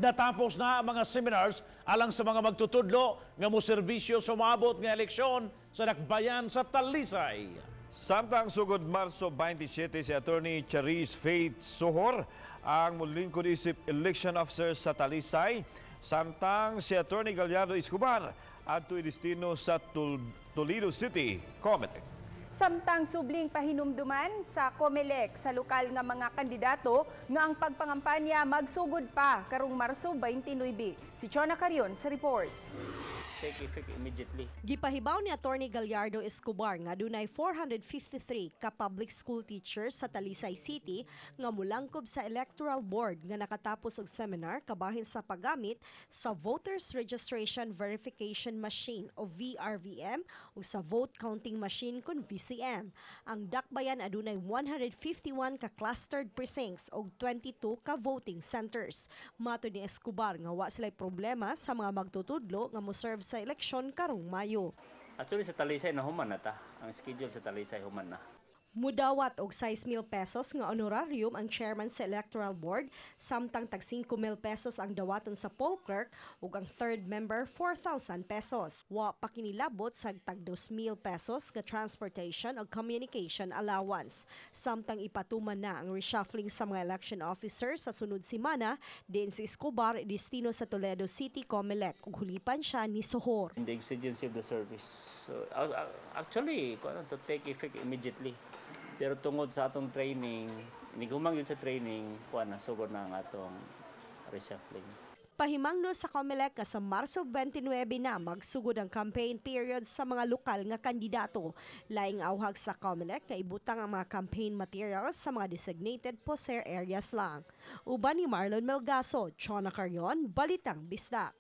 Natapos na ang mga seminars alang sa mga magtutudlo nga mo serbisyo sa moabot nga eleksyon sa dakbayan sa Talisay. Samtang sugod Marso 27, si Attorney Charis Faith Suhor ang mulingkod isip election officer sa Talisay. Samtang si Attorney Gallardo Escobar adto destino sa Toledo City, Comelec. Samtang subling pahinumduman sa COMELEC sa lokal nga mga kandidato nga ang pagpangampanya magsugod pa karong Marso 29. Si Chona Carion sa report. Take effect immediately. Gipahibaw ni Attorney Gallardo Escobar nga dunay 453 ka public school teachers sa Talisay City nga mulangkob sa Electoral Board nga nakatapos og seminar kabahin sa paggamit sa Voters Registration Verification Machine o VRVM ug sa Vote Counting Machine kon VCM. Ang dakbayan adunay 151 ka clustered precincts ug 22 ka voting centers. Matod ni Escobar nga wa sila'y problema sa mga magtutudlo nga mo-serve sa eleksyon karong Mayo. Actually, sa Talisay na human na ta. Ang schedule sa Talisay, human na. Mudawat og 6,000 pesos nga honorarium ang chairman sa Electoral Board, samtang tag 5,000 pesos ang dawatan sa poll clerk ug ang third member 4,000 pesos. Wa pa kinilabot sa tag 2,000 pesos nga transportation ug communication allowance. Samtang ipatuman na ang reshuffling sa mga election officers sa sunod semana, diin si Escobar destino sa Toledo City Comelec ug hulipan siya ni Sohor. In the exigency of the service. So, actually, to take effect immediately. Pero tungod sa atong training, nigumang yun sa training, kuan na, sugod na ang atong reshuffling. Pahimangno sa COMELEC sa Marso 29 na magsugod ang campaign period sa mga lokal nga kandidato. Laing awhag sa COMELEC nga ibutang ang mga campaign materials sa mga designated poster areas lang. Uban ni Marlon Melgaso, Chona Carion, Balitang Bisdak.